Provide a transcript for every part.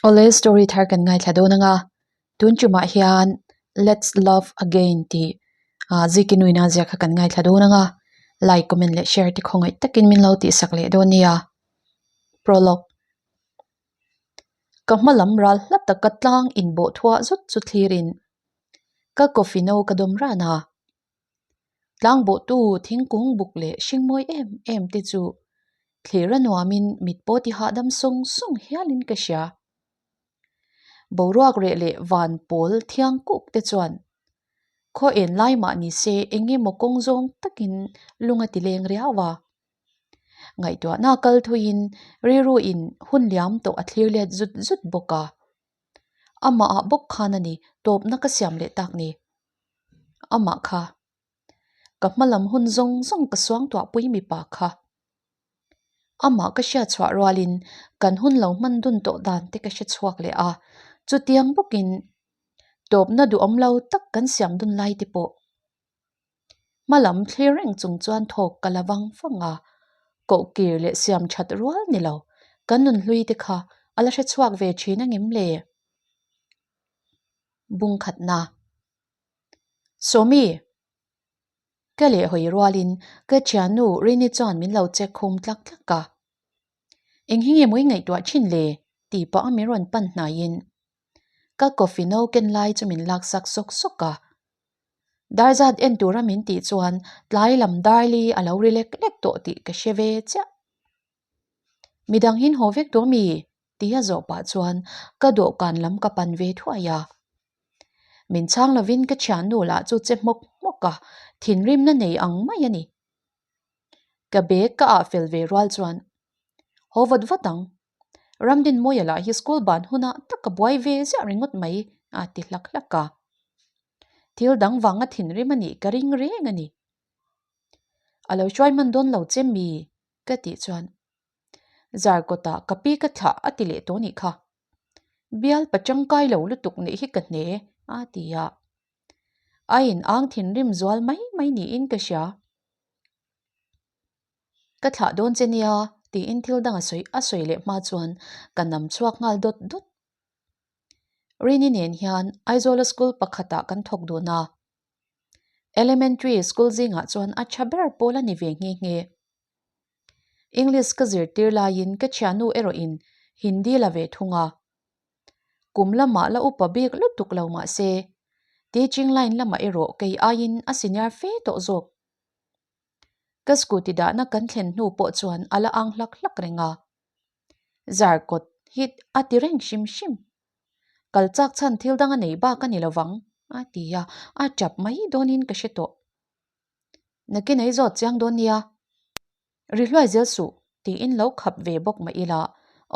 Awle story thar kan ngaithla dawn anga tun tumah hian let's love again tih ah zikinuina ziak kha kan ngaithla dawn anga like comment leh share te khawngaih takin min lo tihsak leh dawn nia prologue ka hma lam ral hla taka tlang inbawh thuah zut chu thlirin ka coffee no ka dawm ran a. Tlangbawhtu thingkung buk leh hringmawi em em te chu thlir a nuamin mit pawh ti hahdam sawng sawng hialin ka hria. Boruak reh leh van pawl thiang kuk te chuan khaw en lai mah ni se eng emaw kawng zawng takin lung a ti leng riau a. Ngaihtuahna kal thuiin rilruin hun liam tawh a thlir let zut zut bawk a. Amah ah bawk khan a ni tawpna ka siam leh tak ni. Amah kha. Ka hma lam hun zawng zawng ka suang tuah pui mipa kha. Amah ka hriat chhuah rualin kan hun lo hman dun tawh dan te ka hre chhuak leh a, chutiang bawkin tawpna duhawm lo tak kan siam dun lai te pawh hma lam thlir reng chung chuan thawk ka la vang vang a, koh kir leh siam that rual ni lo kan nunhlui te kha a la hre chhuak ve thin a ngem le? Bung khatna. Sawmi! Ka leh hawi rualin ka thiannu Rini chuan min lo check khum tlak tlak a. Eng hi nge mawi ngaihtuah thin le? tih pah a min rawn pan hnaiin ka coffee no ken lai chu min laksak sawk sawk a. Dar zat en tura min tih chuan tlai lam darli a lo ri lek lek tawh tih ka hre ve chiah. Midang hin haw vek tawh mi? Tia zawh pah chuan ka dawhkan lam ka pan ve thuai a. Min chhang lovin ka thiannu lah chu che hmawk hmawk a, thinrimna nei ang mai a ni. Ka bag ka ah fel ve rual chuan haw vat vat ang. Ramdinmawia lah hi school ban hunah tak ka buai ve ziah ringawt mai a ti hlak hlak a. Thil dang vanga thinrim a nih ka ring reng a ni. A lo hruai hman dawn lo che mi? ka tih chuan Zarkawtah ka pi ka thlah a ti leh tawh nih kha. Bial pa tangkai lo lutuk nih hi ka hne a ti a. A in ang thinrim zual mai mai niin ka hria. Ka thlah dawn che nia tiin thil dang a sawi a sawi leh hma chuan ka nam chhuak nghal dawt dawt. Rini nen hian Aizawla school pakhatah kan thawk dun a. Elementary school zingah chuan a tha ber pawl a ni ve nghe nghe. English ka zirtir laiin ka thiannu erawhin Hindi la ve thung a. Kum lamah la upa bik lutuk lo mah se, teaching line lamah erawh kei aiin a senior fe tawh zawk. Ka scooty dahna kan thlen hnu pawh chuan a la ang hlak hlak reng a. Zarkawt hi a ti reng hrim hrim. Kal chak chhan thil dang a nei bak a ni lovang, a ti a, a tap mai dawnin ka hre tawh. Nakin ei zawt chiang dawn nia. Ri hluai zel suh tiin lo khap ve bawk mah ila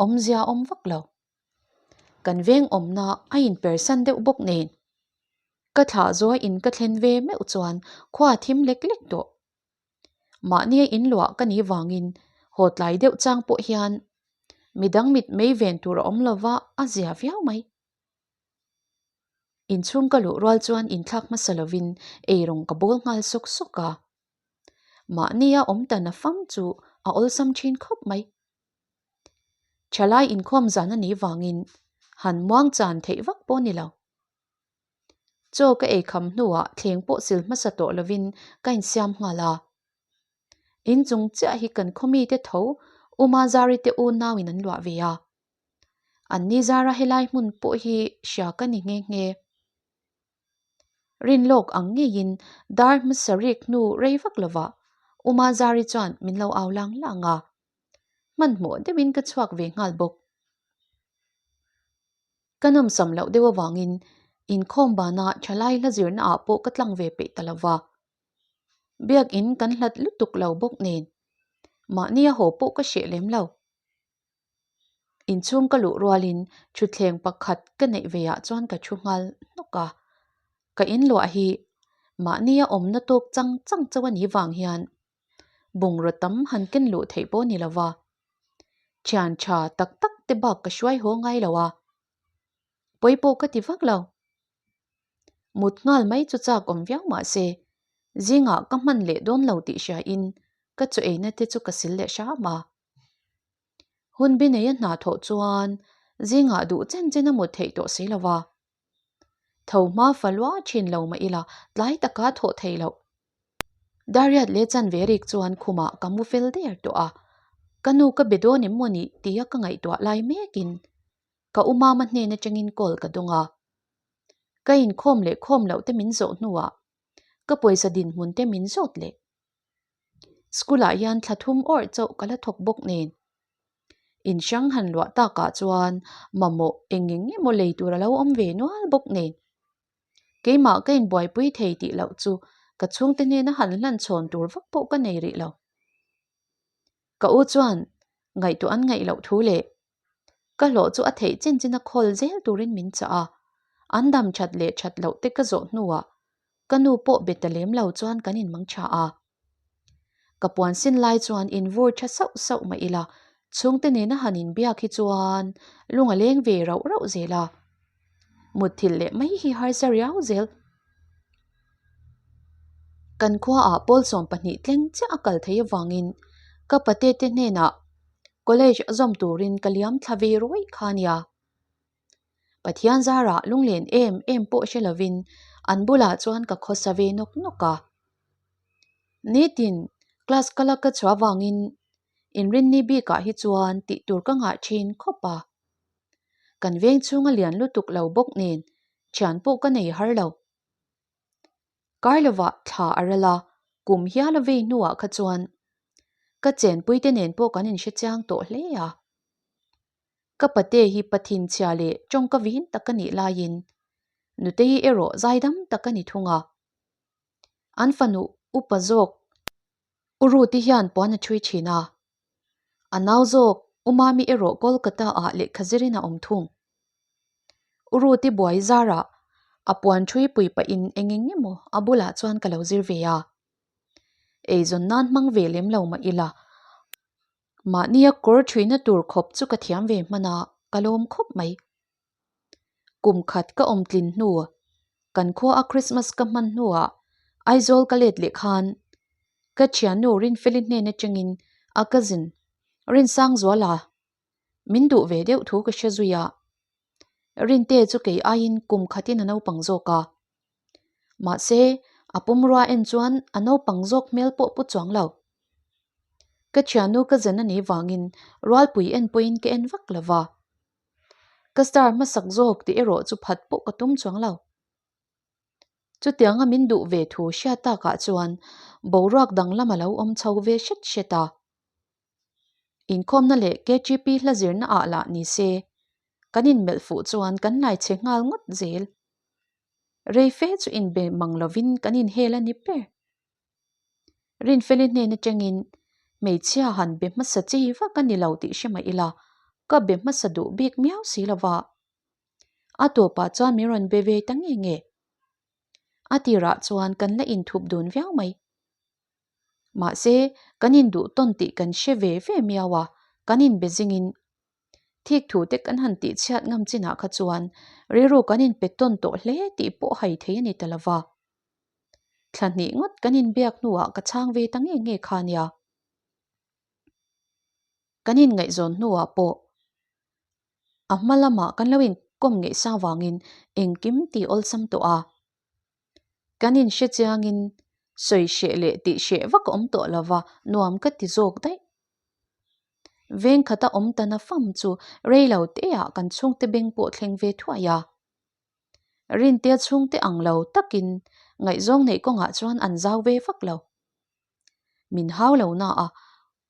awmzia a awm vak lo. Kan veng awmna a inpersan deuh bawk nen. Ka thlah zuai in ka thlen ve meuh chuan khua a thim lek lek tawh. Mahnia in luah ka nih vangin haw tlai deuh chang pawh hian midang mit mei ven tur a awm lova a zia viau mai. Inchhung ka luh rual chuan inthlak hmasa lovin eirawng ka bawl nghal sawk sawk a. Mahnia awm ta na fam chu a awlsam thin khawp mai. Thalai inkhawm zan a nih vangin han muang chan theih vak pawh a ni lo. Chaw ka ei kham hnuah thleng pawh sil hmasa tawh lovin ka insiam nghal a. Inchung chiah hi kan khaw mite tho Uma Zari te unauin an luah ve a. An ni zara helai hmun pawh hi hria ka ni nghe nghe. Rin lawk ang ngeiin dar hmasa rik hnu rei vak lovah Uma Zari chuan min lo au lang lang a. Hmanhmawh deuhin ka chhuak ve nghal bawk. Ka nawmsam loh deuh avangin inkhawm bana thalai hla zirna ah pawh ka tlang ve peih ta lova. Biakin kan hlat lutuk lo bawk nen mahnia haw pawh ka hreh lem lo. Inchhung ka luh rualin thutthleng pakhat ka neih ve ah chuan ka thu nghal hnawk a, ka in luah hi mahnia awmna tawk chang chang chauh a nih vang hian bungraw tam han ken luh theih pawh a ni lova, thian tha tak tak te bak ka hruai haw ngai lo a, pawi pawh ka ti vak lo. Mut nghal mai chu chak awm viau mah se, zingah ka hman leh dawn lo tih hriain ka chaw eina te chu ka sil leh hram a. Hun bi neia hna thawh chuan Zingah duh chen chen a mut theih tawh si lo va. Tho hma fa lua thin lo mah ila tlai taka thawh theih loh. Dariat leh chanve rik chuan khumah ka mu fel der tawh a, ka nu ka be dawn em maw ni tia ka ngaihtuah lai mekin ka u mama hnen atangin call ka dawng a. Ka inkhawm leh khawm loh te min zawh hnuah ka pawisa dinhmun te min zawt leh. School ah hian thla thum awrh chauh ka la thawk bawk nen. In hrang han luah takah chuan mamawh eng eng emaw lei tur a lo awm ve nual bawk nen. Keimah ka inbuaipui thei tih loh chu ka chhungte hnena han hlan chhawn tur vak pawh ka nei rih lo. Ka u chuan ngaihtuah an ngaih loh thu leh ka hlawh chu a theih chin chin a khawl zel turin min chah a, an dam that leh that loh te ka zawh hnuah ka nu pawh be ta lem lo chuan kan inmang tha a. Ka puan sin lai chuan invur tha sauh sauh mah ila, chhungte nena han inbiak hi chuan lung a leng ve rauh rauh zel a. Mutthilh leh mai hi harsa riau zel. Kan khuaah pawl 12 tleng chiah a kal thei avangin ka pate te hnenah college zawm turin ka liam thla ve rawih kha nia. Pathian zarah lunglen em em pawh hre lovin an bulah chuan ka khawsa ve nawk nawk a. Nitin class ka la ka chhuah avangin inrinni bikah hi chuan tih tur ka ngah thin khawp a. Kan veng chhunga lian lutuk lo bawk nen thian pawh ka nei har lo. Kar lovah thla a ral a, kum hial a vei hnuah kha chuan ka chenpuite nen pawh kan inhre chiang tawh hle a. Ka pate hi pathin chhia leh tawngka vin tak a nih laiin Nutei erawh zaidam tak a ni thung a. An fanu upa zawk U Ruti hian puan a ṭhui ṭhin a. A nau zawk U Mami erawh Kolkata ah lehkha zirin a awm thung. U Ruti buai zarah a puan ṭhui pui pahin eng eng emaw a bulah chuan ka lo zir ve a. Eizawn nan hmang ve lem lo mah ila Mahnia kawr ṭhuina tur khawp chu ka thiam ve hman a, ka lawm khawp mai. Kum khat ka awm tlin hnu, kan khua a Christmas ka hman hnuah Aizawl ka let leh khan ka ṭhiannu Rinfeli hnen aṭangin a cousin Rinsangzuala min duh ve deuh thu ka hre zui a. Rinte chu kei aiin kum khatin a naupang zawk a. Mahse, a pumrua en chuan a naupang zawk hmel pawh pu chuang lo. Ka thiannu ka zen a nih vangin rualpui en pawhin ka en vak lo va. Ka star hmasak zawk tih erawh chu phat pawh ka tum chuang lo. Chutianga min duh ve thu hriat takah chuan boruak danglam a lo awm chho ve hret hret a. Inkhawmna leh KTP hla zirna ah lah ni se, kan inmelh fuh chuan kan lai chhe nghal ngawt zel. Rei fe chu inbe mang lovin kan inhel a ni ber. Rinfeli hnen atangin hmeichhia han be hmasa chi vak a ni lo tih hre mah ila, ka be hmasa duh bik miau si lova. A tawpah chuan min rawn be ve ta nge nge. A tirah chuan kan la inthup dun viau mai. Mahse, kan induh tawn tih kan hre ve ve miau a, kan inbe zingin thik thu te kan han tih chhiat ngam chinah kha chuan rilru kan inpe tawn tawh hle tih pawh hai thei a ni ta lova. Thla hnih ngawt kan inbiak hnuah ka chhang ve ta nge nge kha nia. Kan inngaihzawn hnuah pawh a hma lamah kan lo inkawm ngeih sa vangin engkim tih awlsam tawh a. Kan inhre chiangin sawi hreh leh tih hreh vak a awm tawh lova nuam ka ti zawk daih. Veng khata awm ta na fam chu rei lo teah kan chhungte beng pawh thleng ve thuai a. Rintea chhungte ang lo takin ngaihzawng neih kawngah chuan an zau ve vak lo. Min hau lo na a,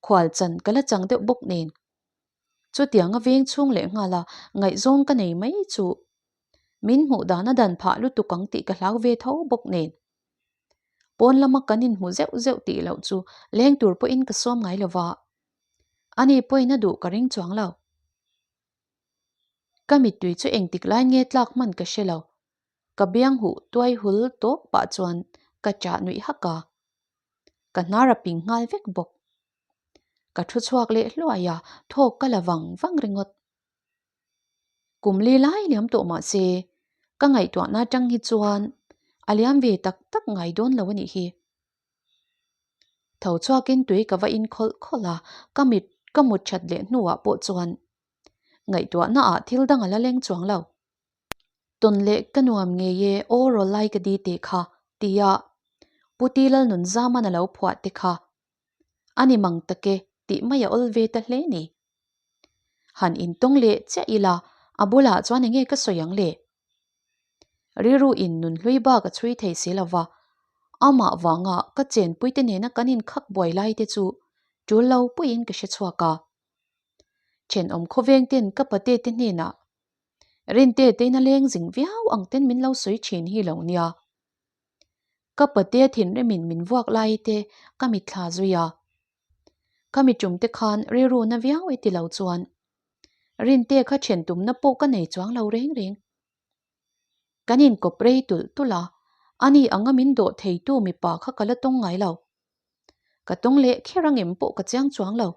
khual chan ka la chang deuh bawk nen. Chutianga veng chhung leh nghala ngaihzawng ka nei mai chu min hmuh dan a dan phah lutuk ang tih ka hlau ve tho bawk nen. Pawn lama kan inhmu zeuh zeuh tih loh chu leng tur pawhin ka sawm ngai lova, ani pawhin a duh ka ring chuang lo. Ka mittui chu engtik lai nge tlak hman ka hre lo, ka biang huh tuai hul tawp pah chuan ka chah nuih hak a, ka hnar a ping nghal vek bawk. Ka thu chhuak leh hluai a, thawk ka la vang vang ringawt. Kum li lai liam tawh mah se, ka ngaihtuahna atang hi chuan a liam ve tak tak ngai dawn lo a nih hi. Tho chhuakin tui ka va in khawlh khawlh a, ka mit ka mut that leh hnuah pawh chuan. Ngaihtuahna ah thil dang a la leng chuang lo. Tawn leh ka nuam ngei e aw rawl lai ka di teh kha tia Pu Ti Lalnunzaman a lo phuah te kha a ni mang tak e tih mai a awl ve ta hle ni. Han intawng leh chiah ila a bulah chuan enge ka sawi ang le? Rilru in nun hlui bak a chhui thei si lova, amah vanga ka chenpuite nena kan inkhak buai lai te chu tul lo puiin ka hre chhuak a. Thenawm khawveng ten ka pate te hnenah Rinte tein a leng zing viau ang ten min lo sawi thin hi lo nia. Ka pate thinrimin min vuak lai te ka mitthla zui a. Ka miṭum te khan rilru na viau e ti lo chuan Rinte kha then tumna pawh ka nei chuang lo reng reng. Kan inkawp rei tulh tulh a, ani anga min dawh theitu mipa kha ka la tawng ngai lo. Ka tawng leh kher angem pawh ka chiang chuang lo.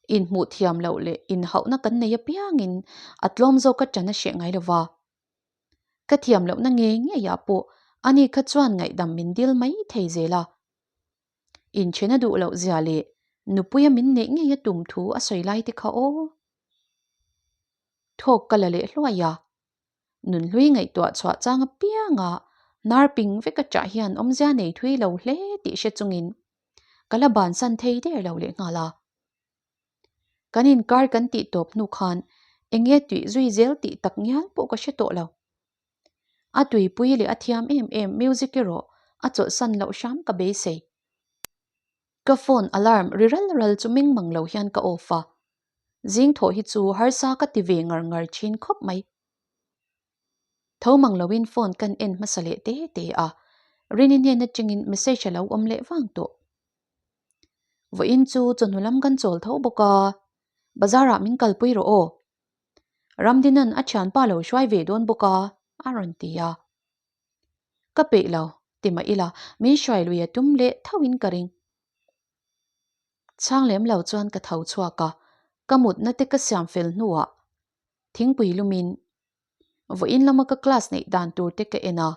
Inhmuh thiam loh leh inhauhna kan nei apiangin a tlawm zawk a ṭan a hreh ngai lo va. Ka thiam lohna ngei ngeiah pawh ani kha chuan ngaihdam min dil mai thei zel a. Inchhena duh loh zia leh nupuia min neih ngei a tum thu a sawi lai te kha aw. Thawk ka la leh hluai a. Nunhlui ngaihtuah chhuah chang apianga nar ping vek a ṭah hian awmzia nei thui lo hle tih hre chungin ka la bansan thei der lo leh nghal a. Kan inkar kan tih tawp hnu khan enge tuih zui zel tih tak ngial pawh ka hre tawh lo. A tuipui leh a thiam em em music erawh a chawlhsan loh hram ka beisei. Ka phone alarm ri ral ral chu meng mang lo hian ka off a, zing thawh hi chu harsa ka ti ve ngar ngar thin khawp mai. Tho mang loin phone kan en hmasa leh te te a, Rini hnen atangin message a lo awm leh vang tawh. Vawiin chu chawhnu lam kan chawl tho bawk a, bazar ah min kalpui rawh aw. Ramdinan a thianpa lo hruai ve dawn bawk a, a rawn ti a. Ka peih lo, ti mah ila min hruai lui a tum leh tho in ka ring. Chhang lem lo chuan ka tho chhuak a, ka mutna te ka siam fel hnuah thingpui lumin vawiin lama ka class neih dan tur te ka en a.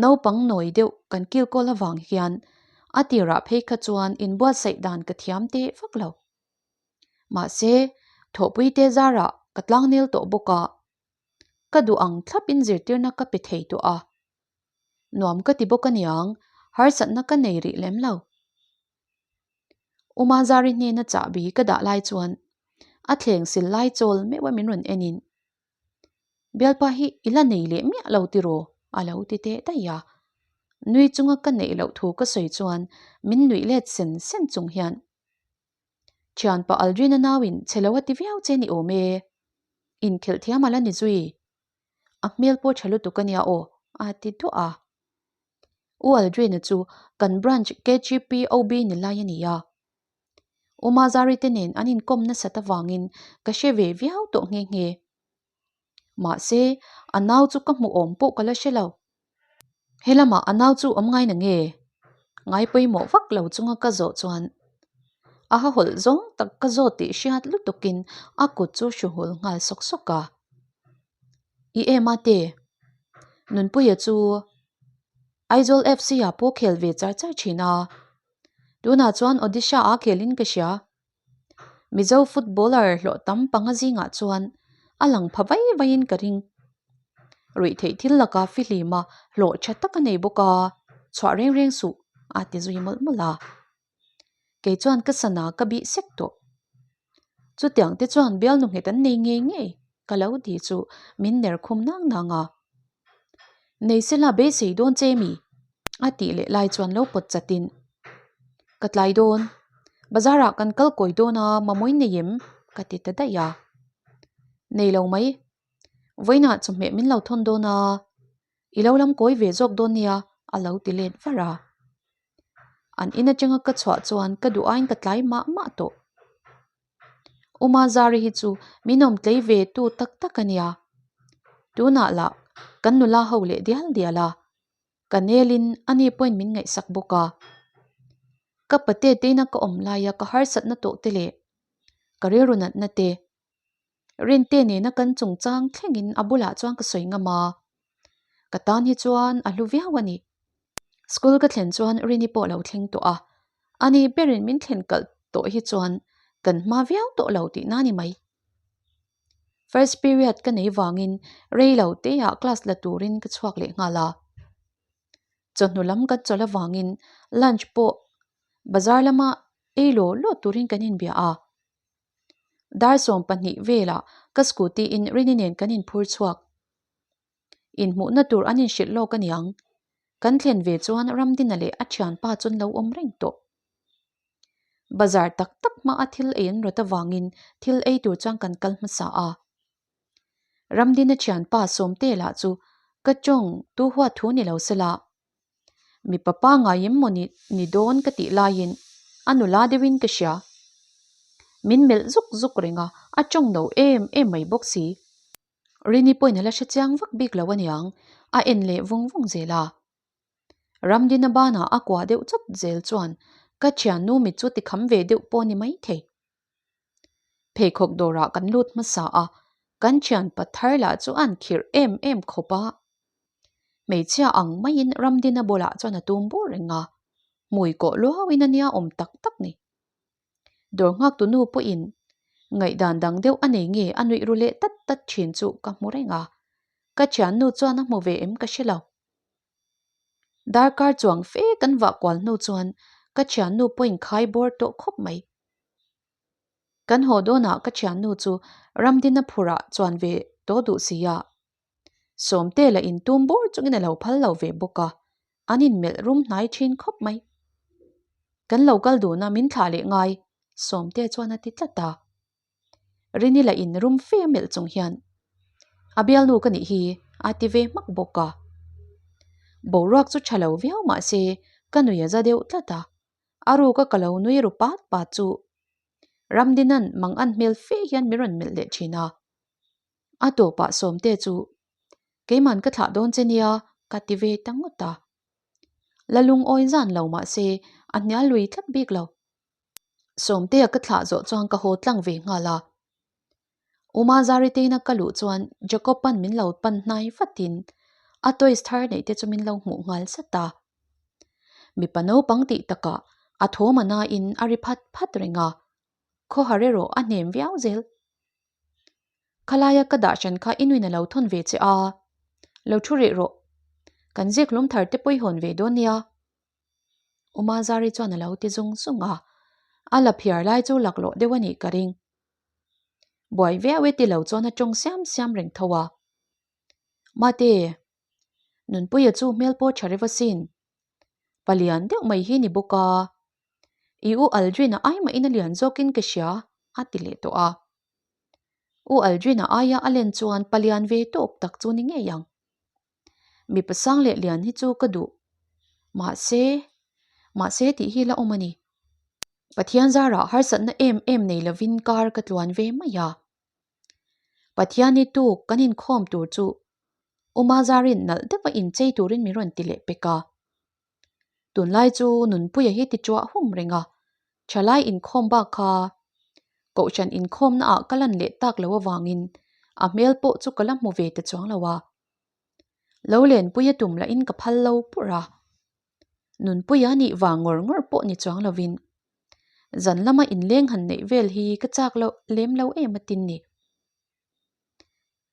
Naupang nawi deuh kan kilkawl avang hian a tirah phei kha chuan inbuatsaih dan ka thiam teh vak lo. Mahse, thawhpuite zarah ka tlangnel tawh bawk a, ka duh ang thlapin zirtirna ka pe thei tawh a. Nuam ka ti bawk aniang, harsatna ka nei rih lem lo. Umazari hnena chahbi ka dah lai chuan a thleng sil lai chawl meuh a min rawn enin, Bialpa hi i la nei leh miah lo tiraw? a lo ti teh daih a. Nui chunga ka neih loh thu ka sawi chuan min nuih let sen sen chung hian, Thianpa Aldrina nauin che lo a ti viau che ni awm e. Inkhelh thiam a la ni zui. A hmel pawh tha lutuk a nia aw, a ti duah a. U Aldrina chu kan branch KGP OB ni lai a ni a. U Mazari te nen an inkawm nasat avangin ka hre ve viau tawh nghe nghe. Mahse, a nau chu ka hmuh awm pawh ka la hre lo. He lamah a nau chu awm ngai na nge? Ngai pawimawh vak lo chunga ka zawh chuan a ha hawlh zawng tak ka zawt tih hriat lutukin a kut chu hru hul nghal sawk sawk a. I em a te? Nunpuia chu Aizawl FC ah pawh khel ve char char thin a. Tunah chuan Odisha ah khelin ka hria. Mizo footballer hlawh tam panga zingah chuan a lang pha vai vaiin ka ring. Ruih theih thil laka fihlima hlawh tha tak a nei bawk a, chhuah reng reng suh a ti zui mawlh mawlh a. Kei chuan ka sana ka bih sek tawh. Chutiang te chuan bialnu nghet an nei ngei ngei ka lo ti chu min ner khum nang nang a. Nei sela beisei dawn che mi? A tih leh lai chuan lo pawt chatin, Ka tlai dawn. Bazar ah kan kal kawi dawn a, mamawin nei em? Ka ti ta daih a. Nei lo mai. Vawiinah chawhmeh min lo thawn dawn a, i lo lam kawi ve zawk dawn nia a lo ti let var a. An in atanga ka chhuah chuan ka duh aiin ka tlai mah mah tawh. Uma Zari hi chu min awm tlei ve tu tak tak a nia. Tunah lah kan nula ho leh dial dial a, ka nelin ani pawhin min ngaihsak bawk a. Ka pate teina ka awm laia ka harsatna tawh te leh ka rilru natna te Rinte nena kan chungchang thlengin a bulah chuan ka sawi ngam a, ka tan hi chuan a hlu viau a ni. School ka thlen chuan Rini pawh a lo thleng tawh a, ani berin min thlen kalh tawh hi chuan kan hma viau tawh lo tihna a ni mai. First period ka nei vangin rei lo teah class la turin ka chhuak leh nghal a. Chawhnu lam kan chawlh avangin lunch pawh bazar lama ei law law turin kan inbia a. Dar 12 velah ka scooty in Rini nen kan inphur chhuak. Inhmuhna tur an inhrilh lawk aniang. Kan thlen ve chuan Ramdina leh a thianpa chu an lo awm reng tawh. Bazar tak tak hmaa thil ei an rawt avangin thil ei tur chuan kan kal hmasa a. Ramdina thianpa Sawmte lah chu ka tawng tu huat thu ni lo sela. Mipa pangai em maw ni ni dawn ka tih laiin a nula deuhin ka hria. Min melh zuk zuk reng a, a tawng no em em mai bawk si. Rini pawhin a la hre chiang vak bik lo aniang, a en leh vung vung zel a. Ramdina banah a kuah deuh chawt zel chuan ka thiannu mit chu tikham ve deuh pawh ni mai thei. Pheikhawk dawrah kan lut hmasa a, kan thianpa thar lah chu an khirh em em khawp a. Hmeichhia ang maiin Ramdina bulah chuan a tum bur reng a, hmui kawh luauin a nia awm tak tak ni. Dawr nghaktu nu pawhin ngaihdan dang deuh a nei nge a nuih ru leh tat tat thin chu ka hmu reng a, ka thiannu chuan a hmu ve em ka hre lo. Darkar chuang fe kan vah kual hnu chuan ka thiannu pawhin khai bawr tawh khawp mai. Kan haw dawnah ka thiannu chu Ramdina phurah chuan ve tawh duh si a. Sawmte la intum bur chungin a lo phal lo ve bawk a, an inmelh rum hnai thin khawp mai. Kan lo kal dun a, min thlah leh ngai, Sawmte chuan a ti tlat a. Rini la in rum fe a melh chung hian, A bialnu ka nih hi, a ti ve hmak bawk a. Boruak chu tha lo viau mah se ka nui a za deuh tlat a, a ruka ka lo nui ru pat pat chu Ramdina'n mang an hmel fe hian min rawn melh leh thin a. A tawpah Sawmte chu, Keiman ka thlah dawn che nia, ka ti ve ta ngawt a. La lungawi zan lo mah se a hnial lui tlat bik lo. Sawmtea ka thlah zawh chuan ka haw tlang ve nghal a. Uma Zariteina ka luh chuan Jacob-a'n min lo pan hnai vatin a toys thar neih te chu min lo hmuh nghal zat a. Mipa naupang tih takah a thawm a nain a ri phat phat reng a, khawhar erawh a hnem viau zel. Khalaia ka dah hran kha i nuin a lo thawn ve che a, lo thu rih rawh. Kan zik hlum thar te pawh i hawn ve dawn nia. Uma Zari chuan a lo ti zung zung a, a la phiar lai chu laklawh deuh a nih ka ring. Buai viau e ti lo chuan a tawng siam siam reng tho a. Mate, Nunpuia chu hmel pawh tha reuh asin. Palian deuh mai hi ni bawk a. I u Aldrin-a ai mahin a lian zawkin ka hria, a ti leh tawh a. U Aldrin-a aia a len chuan palian ve tawp tak chu ni ngei ang. Mipa sang leh lian hi chu ka duh. Mahse, mahse tih hi la awm a ni. Pathian zarah harsatna em em nei lovin kar ka tluan ve mai a. Pathian-i tuk kan inkhawm tur chu Uma zarin nalh deuha inchei turin min rawn ti leh pek a. Tunlai chu Nunpuia hi ti chuah hum reng a, thalai inkhawm bak kha Kohhran inkhawmna ah ka lan leh tak lo avangin a hmel pawh chu ka la hmu ve ta chuang lo a. Lo lenpuia tum lahin ka phal lo pur a. Nunpuia nih vang ngawr ngawr pawh ni chuang lovin zan lama inleng han neih vel hi ka chak loh lem lo em atin ni.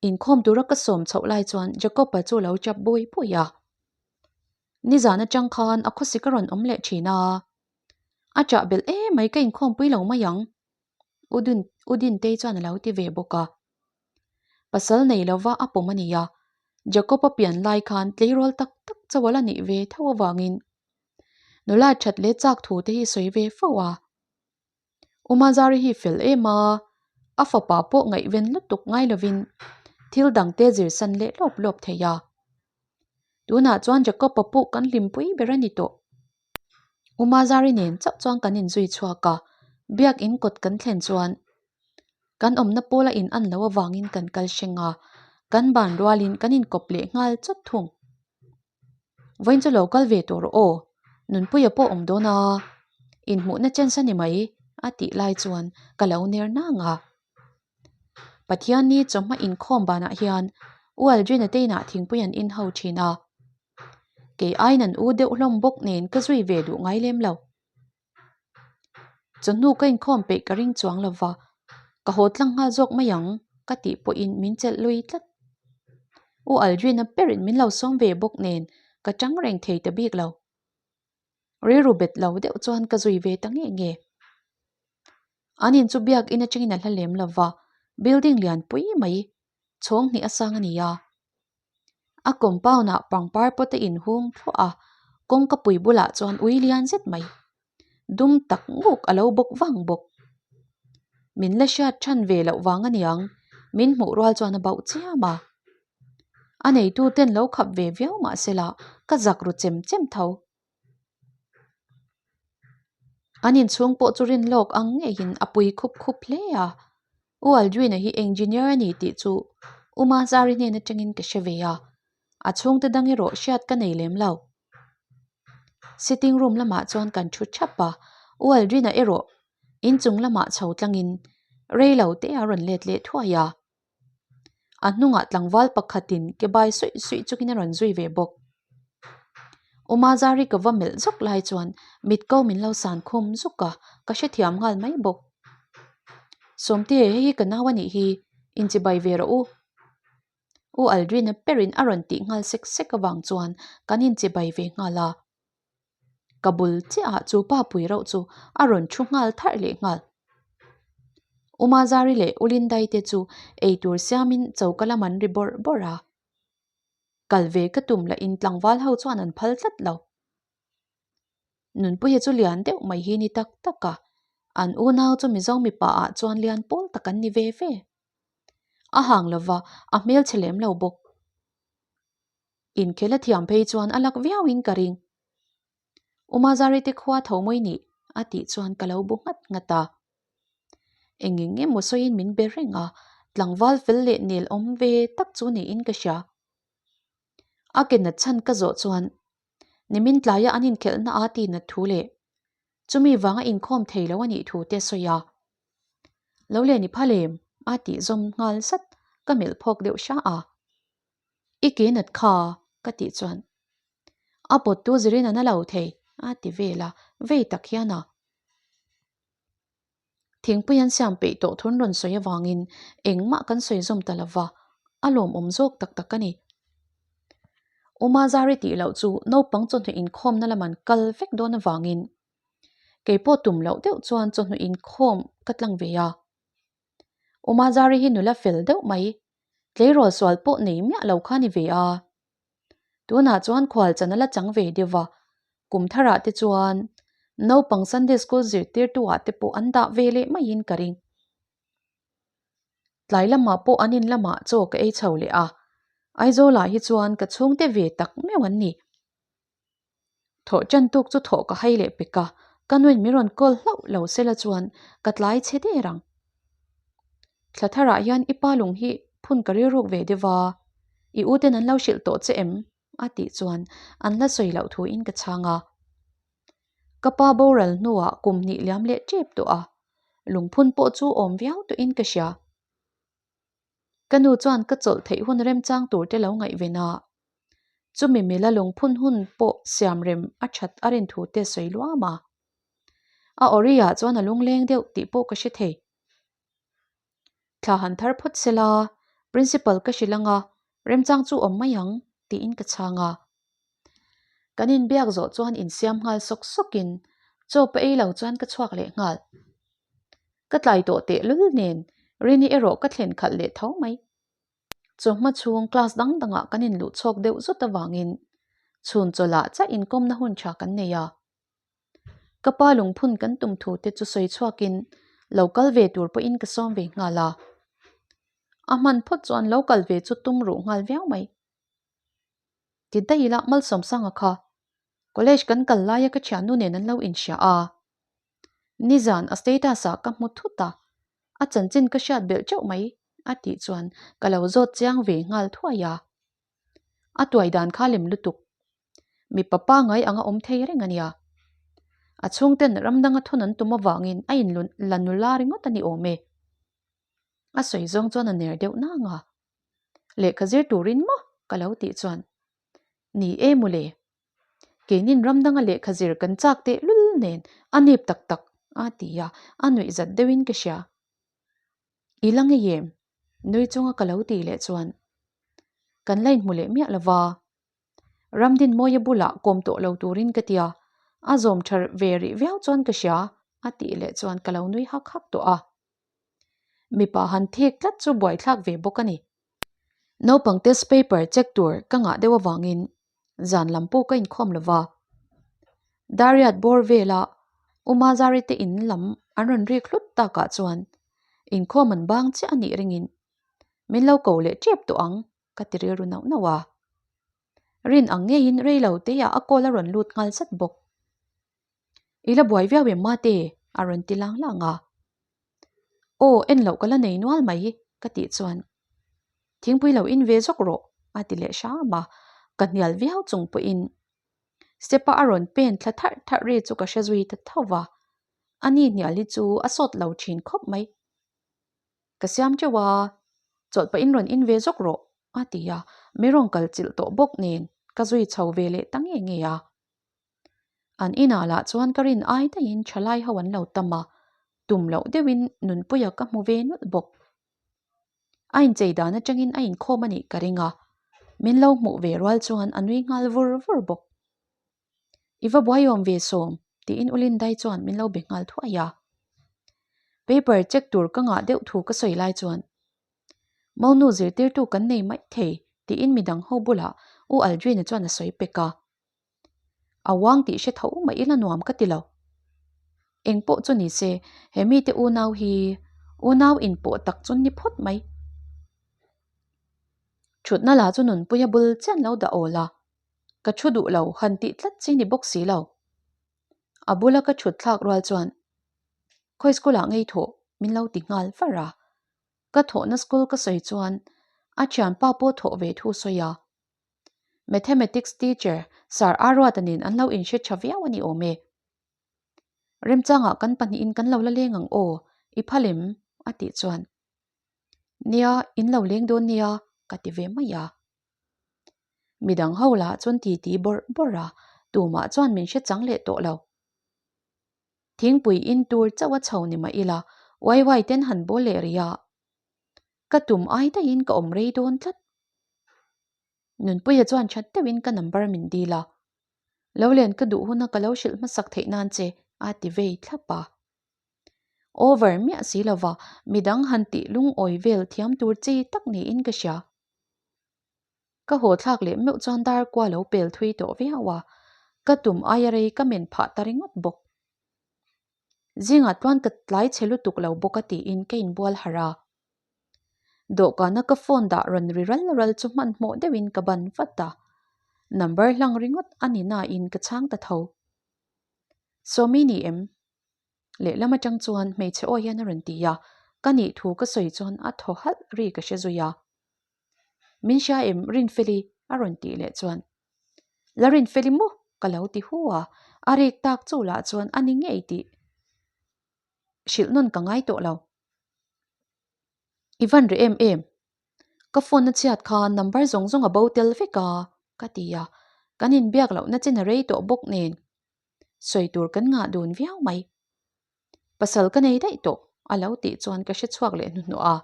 Inkhawm tura ka sawm chhoh lai chuan Jacob-a chu lo chap bawi bawi a. Nizan atang khan a khawsik a rawn awm leh thin a. A chah belh emai ka inkhawmpui lo mai ang. U Dintei chuan a lo ti ve bawk a. Pasal nei lova a pawm a ni a, Jacob-a pian lai khan tleirawl tak tak chauh a la nih ve tho avangin nula that leh chak thu te hi sawi ve fo a. Umazari hi fel em a, a fapa pawh ngaihven lutuk ngai lovin thil dangte zir san leh lawp lawp thei a. Tunah chuan Jacob-a pawh kan hlimpui ber a ni tawh. Umazari nen chauh chuan kan inzui chhuak a, biakin kawt kan thlen chuan kan awmna pawl a in an loh avangin kan kal hreng a, kan ban rualin kan inkawp leh nghal chawt thung. Vawiin chu lo kal ve tawh rawh aw, Nunpuia pawh awm dawn a, inhmuhna chance a ni mai a tih lai chuan ka lo ner nang a. Pathianni chawhma inkhawm banah hian U Aldrina te inah thingpui an in ho thin a, kei aiin an u deuh hlawm bawk nen ka zui ve duh ngai lem lo. Chawhnu ka inkhawm peih ka ring chuang lo va, ka haw tlang nghal zawk mai ang. ka tih pawhin min chelh lui tlat. U Aldrin-a berin min lo sawm ve bawk nen ka tang reng thei ta bik lo. Rilru bet lo deuh chuan ka zui ve ta nge nge. An in chu biakin atangin a hla lem lo va, building lian pui mai chhawng hnih a sang a ni a. A compound ah pangpar pawt a inhung thluah a, kawngka pui bulah chuan ui lian zet mai dum tak nguk a lo bawk vang bawk. Min la hriat than ve loh vang aniang min hmuh rual chuan a bauh chiam a. A neitu ten lo khap ve viau mah sela ka zak ru chem chem tho. An inchhung pawh chu rin lawk ang ngeiin a pui khup khup hle a. U Aldrin-a hi engineer a ni tih chu U Mazari hnen atangin ka hre ve a, a chhungte dang erawh hriat ka nei lem lo. Sitting room lamah chuan kan thu thap a, U Aldrin-a erawh inchung lamah chho tlangin rei lo te a rawn let leh thuai a. A hnungah tlangval pakhatin ke bai suih suih chungin a rawn zui ve bawk. U Mazari ka va melh zuk lai chuan mit ko min lo san khum zuk a, ka hrethiam nghal mai bawk. Sawmte, hei hi ka nau a nih hi, inchibai ve rawh u. U Aldrin-a perin a rawn tih nghal sek sek avang chuan kan inchibai ve nghal a. Ka bul chiahah chu pa pui reuh chu a rawn thu nghal tharh leh nghal. U Mazari leh U Lindai te chu eitur siamin choka lam an ri bawrh bawrh a. Kal ve ka tum lahin tlangval ho chuan an phal tlat lo. Nunpuia chu lian deuh mai hi ni tak tak a, an unau chu Mizo mipa ah chuan lian pawl tak an ni ve ve. A hang lova, a hmelchhe lem lo bawk. Inkhel a thiam phei chuan a lak viauin ka ring. U Mazari te khua tho mawi nih a tih chuan ka lo bu nghat nghat a. Eng eng emaw sawiin min be reng a, tlangval fel leh nel awm ve tak chu niin ka hria. A ke nat chhan ka zawh chuan nimin tlaia an inkhelhna a ti nat thu leh chumi vanga inkhawm thei lo a nih thu te a sawi a. Lo leh ni phal em? a tih zawm nghal zat ka melh phawk deuh hra a. I ke nat kha ka tih chuan a pawttu zirin a na lo thei a ti vel a, vei tak hian a. Thingpui an siam peih tawh thun rawn sawi avangin engmah kan sawi zawm ta lova, a lawmawm zawk tak tak a ni. U Mazari tih loh chu naupang chawhnu inkhawmna lam an kal vek dawn avangin kei pawh tum loh deuh chuan chawhnu inkhawm ka tlang ve a. U Mazari hi nula fel deuh mai, tleirawl sual pawh nei miah lo kha ni ve a. Tunah chuan khual chan a la chang ve deuh va, kum tharah te chuan naupang Sunday school zirtirtu ah te pawh an dah ve leh maiin ka ring. Tlai lamah pawh an in lamah chaw ka ei chho leh a, Aizawlah hi chuan ka chhungte ve tak meuh an ni. Thawh ṭan tuk chu thawh ka hai leh pek a, ka nuin min rawn call hlauh lo sela chuan ka tlai chhe der ang. Thla tharah hian i pa lung hi phun ka rilruk ve deuh a, i u ten an lo hrilh tawh che em? a tih chuan an la sawi loh thuin ka chhang a. Ka pa boral hnuah kum hnih liam leh ṭep tawh a, lungphun pawh chu awm viau tawhin ka hria. Ka nu chuan ka chawlh theih hun remchang tur te lo ngaihven a, chumi mila lungphun hun pawh siam rem a that a rin thu te sawi luam a. A awri ah chuan a lungleng deuh tih pawh ka hre thei. Thla han thar phawt sela, Principal ka hrilh anga remchang chu awm mai ang tiin ka chhang a. Kan inbiak zawh chuan insiam nghal sawk sawkin chaw pa ei lo chuan ka chhuak leh nghal. Ka tlai tawh teh lul nen Rini erawh ka thlen khalh leh tho mai. Chawhma chhung class dang dangah kan inluh chhawk deuh zut avangin chhun chawlhah chiah inkawmna hun tha kan nei a. Ka pa lungphun kan tum thu te chu sawi chhuakin lo kal ve tur pawhin ka sawm ve nghal a. A hman phawt chuan lo kal ve chu tum ruh nghal viau mai. Ti daih ila Malsawmsanga kha college kan kal laia ka thiannu nen an lo inhria a. Nizan a status ah ka hmu thut a, a chanchin ka hriat belh teuh mai a tih chuan ka lo zawt chiang ve nghal thuai a. A tuai dan kha lem lutuk. Mipa pangai anga awm thei reng a nia. A chhungten ram danga thun an tum avangin a in la nula ringawt a ni awm e. A sawi zawng chuan a ner deuh nang a. Lehkha zir turin maw? ka lo tih chuan Ni e mawle. Keinin ram danga lehkha zir kan chak teh lul nen a nep tak tak a ti a, a nuih zat deuhin ka hria. I la ngei em? Nui chunga ka lo tih leh chuan kan la inhmu leh miah lo va. Ramdinmawia bulah kawm tawh lo turin ka tia, a zawm tha ve rih viau chuan ka hria a tih leh chuan ka lo nui hak hak tawh a. Mipa han thik tlat chu buaithlak ve bawk a ni. Naupang test paper check tur ka ngah deuh avangin zan lam pawh ka inkhawm lo va. Dariat bawr vela U Mazari te in lam an rawn rik hlut takah chuan inkhawm an bang chiah a nih ringin min lo ko leh tep tawh ang ka ti rilru nauh nauh a. Rin ang ngeiin rei lo teiah a call a rawn lut nghal zat bawk. I la buai viau em mate? a rawn ti lang lang a. Aw, en loh ka la nei nual mai ka tih chuan thingpui lo in ve zawk rawh a ti leh hram a, ka hnial viau chung pawhin step a a rawn pen thla tharh tharh ri chu ka hre zui ta tho va, ani hnial hi chu a sawt lo thin khawp mai. Ka siam teuh a, chawlh pahin rawn in ve zawk rawh a ti a, mi rawn kal chilh tawh bawk nen ka zui chho ve leh ta nge nge a. An inah lah chuan ka rin ai daihin thalai ho an lo tam a, tum loh deuhin Nunpuia ka hmu ve nawlh bawk. A inchei dan atangin a inkhawm a nih ka ring a, min lo hmuh ve rual chuan a nui nghal vur vur bawk. I va buaiawm ve sawm tiin U Lindai chuan min lo be nghal thuai a. Paper check tur ka ngah deuh thu ka sawi lai chuan Monu zirtirtu kan nei mai thei tiin midang ho bulah U Aldrina chuan a sawi pek a. A uang tih hre tho mah ila nuam ka ti lo. Eng pawh chu ni se, he mite unau hi unau inpawh tak chu ni phawt mai. Thutna la chu nunpuia bul chian lo dah awl a, ka thu duh lo han tih tlat chi ni bawk si lo. A bula ka thut thlak rual chuan khawi school ah ngei thawh min lo ti nghal var a. Ka thawhna school ka sawi chuan a thianpa pawh thawh ve thu sawi a. Mathematics teacher Sir Aruata nen an lo inhre tha viau a ni awm e. Remchangah kan pahnihin kan lo la leng ang aw, i phal em? a tih chuan, Nia, in lo leng dawn nia, ka ti ve mai a. Midang ho lah chuan titi bawrh bawrh a, tumah chuan min hre chang leh tawh lo. Thingpui in tur chauh a chho ni mah ila, Waiwai ten han bawl leh rih a, ka tum ai daihin ka awm rei dawn tlat. Nunpuia chuan that deuhin ka number min dil a, Lo len ka duh huna ka lo hrilh hmasak theih nan che a ti vei thlap a. Over miah si lova midang han tih lungawi vel thiam tur chi tak niin ka hria. Ka haw thlak leh meuh chuan dar kua lo pel thui tawh viau a, ka tum aia rei ka men phah ta ringawt bawk. Zingah tluan ka tlai chhe lutuk lo bawk a tiin ka inbual harh a. Dawhkana ka phone dah rawn ri ral ral chu hmanhmawh deuhin ka ban vat a, number hlang ringawt a ni nain ka chhang ta tho. Sawmi ni em? Lehlam atang chuan hmeichhe aw hian a rawn ti a, ka nih thu ka sawi chuan a thaw halh ri ka hre zui a. Min hria em Rinfeli? a rawn tih leh chuan La Rinfeli maw? ka lo ti hu a, a rik tak chu lah chuan a ni ngei tih hrilh nawn ka ngai tawh lo. I van reh em em? Ka phone a chhiat khan number zawng zawng a bo tel vek a, ka ti a, kan inbiak lohna chin a rei tawh bawk nen sawi tur kan ngah dun viau mai. Pasal ka nei daih tawh a lo tih chuan ka hre chhuak leh hnuhnawh a.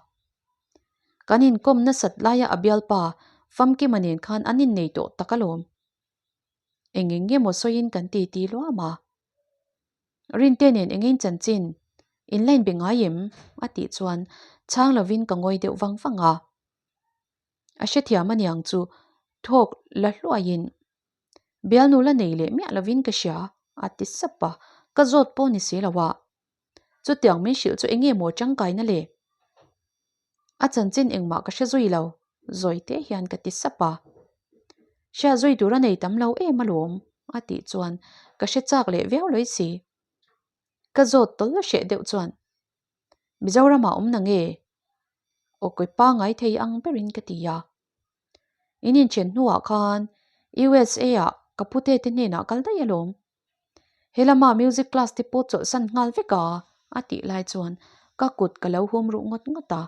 Kan inkawm nasat laia a bialpa Famkima nen khan an innei tawh tak alawm. Eng eng nge maw sawiin kan titi luam a. Rinte nen eng in chanchin in la inbe ngai em? a tih chuan chhang lovin ka ngawi deuh vang vang a. A hrethiam aniang chu thawk la hluaiin bialnu la nei leh miah lovin ka hria a ti sap a, ka zawt pawh ni si lo a. Chutiang min hrilh chu eng nge maw tangkaina le? A chanchin engmah ka hre zui lo, zawi te hian ka ti sap a. Hria zui tur a nei tam lo em alawm a tih chuan ka hre chak leh viau lawi si. Ka zawt tawlh hreh deuh chuan Mizoramah awm na nge? Aw kawi pangai thei ang berin ka ti a. In inchen hnuah khan USA ah ka pute te hnenah kal daih alawm. He lama music class te pawh chawlhsan nghal vek a, a tih lai chuan ka kut ka lo hum ruh ngawt ngawt a.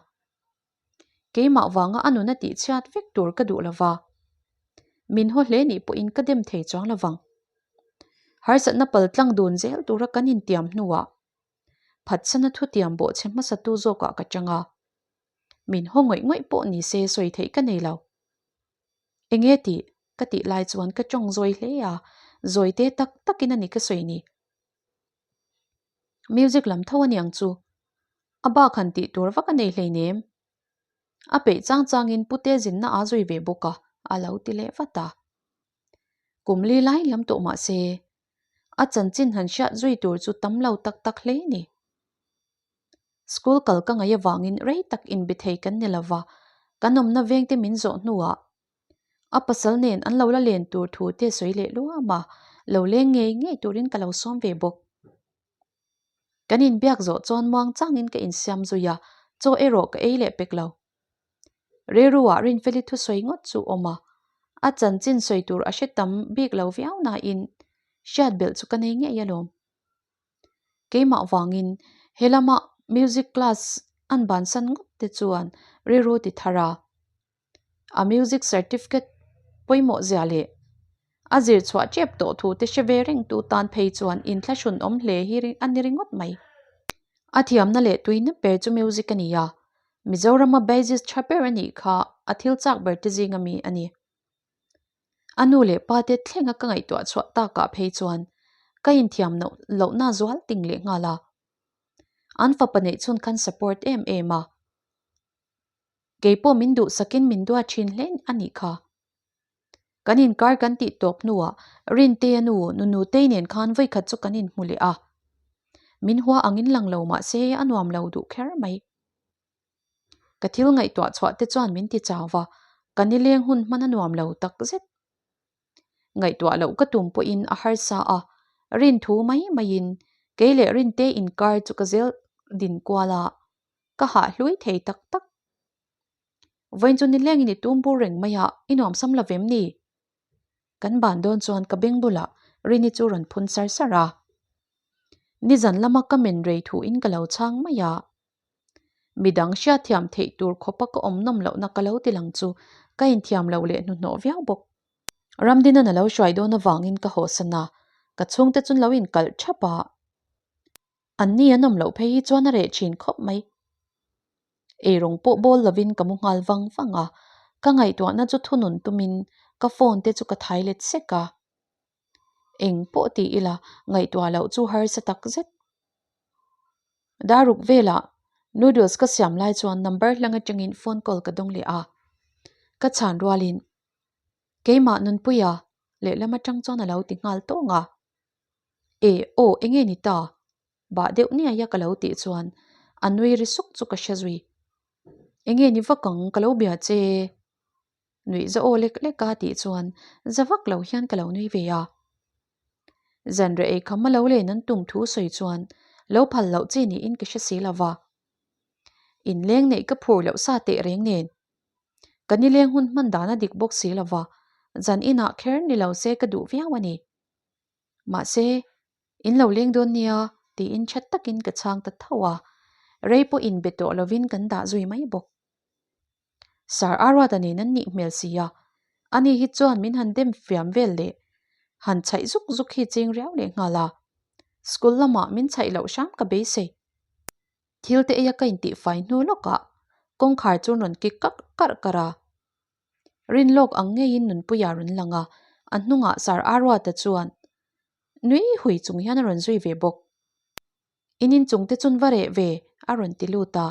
Keimah vanga a nun a tih chhiat vek tur ka duh lova. Min haw hle nih pawhin ka dem thei chuang lovang. Harsatna pal tlang dun zel tura kan intiam hnuah phatsana thutiam bawhchhe hmasatu zawkah ka chang a. Min haw ngawih ngawih pawh ni se sawi theih ka nei lo. Enge tih? Ka tih lai chuan ka tawng zawi hle a, zawi te tak takin a ni ka sawi ni. Music lam tho a niang chu. A bak han tih tur vak a nei hleinem. A peih chang changin pute zinna aa zui ve bawk a, a lo ti leh vat a. Kum li lai liam tawh mah se, a chanchin han hriat zui tur chu tam lo tak tak hle ni. School kal ka ngaih avangin rei tak inbe thei kan ni lova, kan awmna vengte min zawh hnuah a pasal nen an lo la len tur thu te sawi leh luam a, lo leng ngei ngei turin ka lo sawm ve bawk. Kan inbiak zawh chuan muang changin ka insiam zui a, chaw erawh ka ei leh pek lo. Rilruah Rinfeli thusawi ngawt chu awm a, a chanchin sawi tur a hre tam bik lo viau nain hriat belh chu ka nei ngei alawm. Keimah vangin he lama music class an bansan ngawt te chuan rilru ti thar a. A music certificate pawimawh zia leh a zir chhuah tep tawh thu te hre ve reng tu tan phei chuan inthlahrun awm hle hi a ni ringawt mai. A thiamna leh tuina ber chu music a ni a, Mizorama bassist tha ber a nih kha a thil chak ber te zinga mi a ni. A nu leh pa te thlenga ka ngaihtuah chhuah takah phei chuan ka inthiam lohna zual ting leh nghal a. An fapa neih chhun khan support em em a. Kei pawh min duhsakin min duat thin hle a nih kha. Kan inkar kan tih tawp hnuah Rintea nu Nunutei nen khan vawikhat chu kan inhmu leh a. Min hua angin lang lo mah se a nuam lo duh kher mai. Ka thil ngaihtuah chhuah te chuan min ti chau va, ka nileng hun hman a nuam lo tak zet. Ngaihtuah loh ka tum pawhin a harsa a, rin thu mai maiin kei leh Rinte inkar chu ka zel din kual a, ka hah hlui thei tak tak. Vawiin chu nilengin i tum bur reng mai a, i nuamsam lo vem ni? Kan ban dawn chuan ka beng bulah Rini chu rawn phun sar sar a. Nizan lama ka men rei thuin ka lo chhang mai a. Midang hriatthiam theih tur khawpa ka awm nawm lohna ka lo ti lang chu ka inthiam lo leh hnuhnawh viau bawk. Ramdina'n a lo hruai dawn avangin ka hawhsan a, ka chhungte chu an lo inkalh thap a. Anni an awm loh phei hi chuan a reh thin khawp mai. Eirawng pawh bawl lovin ka mu nghal vang vang a, ka ngaihtuahna chu thunun tumin ka phone te chu ka thai let sek a. Eng pawh ti ila ngaihtuah loh chu harsa tak zet. Daruk velah noodles ka siam lai chuan number hlang atangin phone call ka dawng leh a, ka chhan rualin keimah Nunpuia lehlam atang chuan a lo ti nghal tawng a. E aw enge ni ta? Bah deuh niaia ka lo tih chuan a nui ri suk chu ka hre zui. Enge ni vak ang ka lo bia che? Nuih za aw lek lek a tih chuan za vak lo hian ka lo nui ve a. Zanreh ei kham a lo len an tum thu sawi chuan lo phal loh chi niin ka hre si lo va. Inleng neih ka phur loh sa teh reng nen. Ka nileng hun hman dan a dik bawk si lo va, zan inah kher ni lo se ka duh viau a ni. Mahse, in lo leng dawn nia tiin that takin ka chhang ta tho a, rei pawh inbe tawh lovin kan dah zui mai bawk. Sir Aruata nen an nih hmel si a, ani hi chuan min han dem fiam vel leh han chhaih zuk zuk hi ching riau leh nghal a, school lamah min chhaih loh hram ka beisei. Thil te eia ka intihfai hnu lawkah kawngkhar chu rawn kik karh karh karh a, rin lawk ang ngeiin Nunpuia rawn lang a, a hnungah Sir Aruata chuan nui hui chung hian a rawn zui ve bawk. In inchung te chun va reh ve a rawn ti lut a.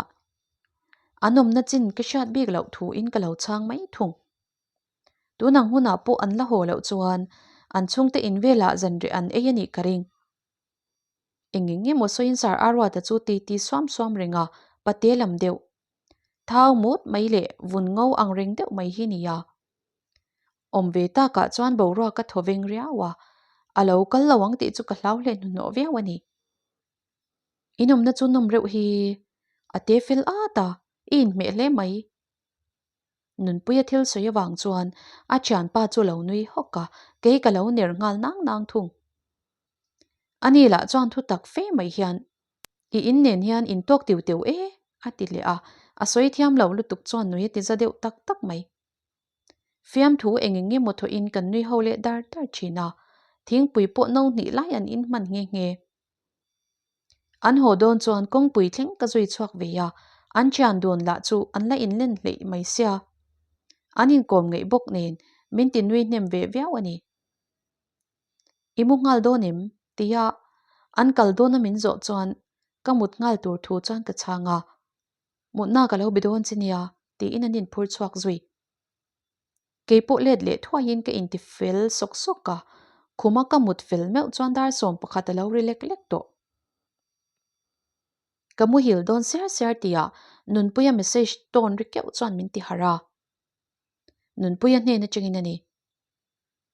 An awmna chin ka hriat bik loh thu in ka lo chhang mai thung. Tun ang hunah pawh an la haw loh chuan an chhungte in velah zanreh an ei a nih ka ring. Eng eng emaw sawiin Sir Aruata chu ti ti suam suam reng a, pate lam deuh. Thau mut mai leh vun ngo ang reng deuh mai hi nia. Awm ve takah chuan boruak a thaw veng riau a, a lo kal lo ang tih chu ka hlau hle hnuhnawh viau a ni. In awmna chu nawm reuh hi a te fel at a, i inhmeh hle mai. Nunpuia thil sawi avang chuan a thianpa chu lo nui hawk a, kei ka lo ner nghal nang nang thung. Ani lah chuan thu tak fe mai hian I in nen hian in tawk tiu teu e a ti leh a, a sawi thiam lo lutuk chuan nui a ti za deuh tak tak mai. Fiamthu eng eng emaw thawhin kan nui ho leh dar dar thin a, thingpui pawh no hnih lai an in hman nghe nghe. An haw dawn chuan kawngpui thleng ka zui chhuak ve a, An thian dun lah chu an la inlen hleih mai sia. An inkawm ngeih bawk nen min ti nui hnem ve viau a ni. I mu nghal dawn em? tia an kal dawna min zawh chuan ka mut nghal tur thu chuan ka chhang a. Mutna ka lo be dawn che nia tiin an inphur chhuak zui. Kei pawh let leh thuaiin ka inti fel sawk sawk a, khuma ka mut fel meuh chuan dar 11 a lo ri lek lek tawh. Ka muhil dawn siar siar tihah Nunpuia message tawn ri keuh chuan min ti harh a. Nunpuia hnen atangin a ni.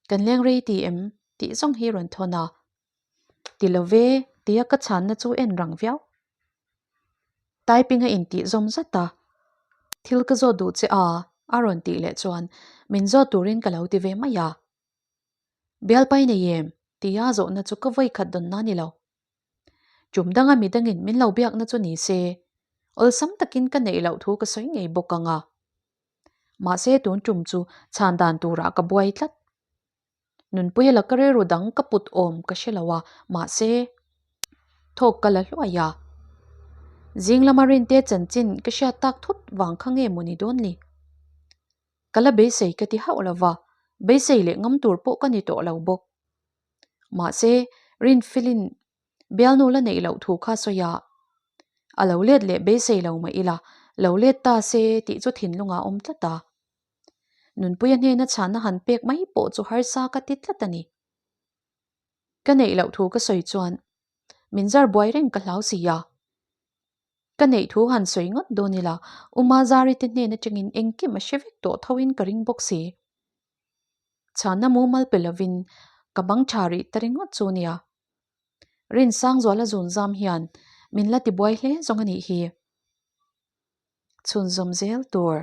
Kan leng rei ti em? tih zawng hi rawn thawn a. Ti lo ve tia ka chhanna chu en rang viau. Typing a intih zawm zat a. Thil ka zawt duh che a, a rawn tih leh chuan min zawt turin ka lo ti ve mai a. Bialpai nei em? tia zawhna chu ka vawi khat dawn na ni lo. Tum danga midangin min lo biakna chu ni se, awlsam takin ka neih loh thu ka sawi ngei bawk ang a. Mahse tun tum chu chhan dan turah ka buai tlat. Nunpuia la ka rilru dang ka put awm ka hre lo a, mahse thawk ka la hluai a. Zing lama Rinte chanchin ka hriat tak thut vang kha nge maw ni dawn ni? Ka la beisei ka ti hauh lo va, beisei leh ngam tur pawh ka ni tawh lo bawk. Mahse, Rinfilin bialnu la neih loh thu kha sawi a, a lo let leh beisei lo mah ila, lo let ta se tih chu thinlungah a awm tlat a. Nunpuia hnena chhanna han pek mai pawh chu harsa ka ti tlat a ni. Ka neih loh thu ka sawi chuan min zar buai reng ka hlau si a. Ka neih thu han sawi ngawt dawn ila, Uma Zari te hnen atangin engkim a hre vek tawh thoin ka ring bawk si. Chhanna mumal pe lovin ka bang tha rih ta ringawt chu nia. Rinsangzuala zunzam hian min la tibuai hle zawng a nih hi. Chhunzawm zel tur.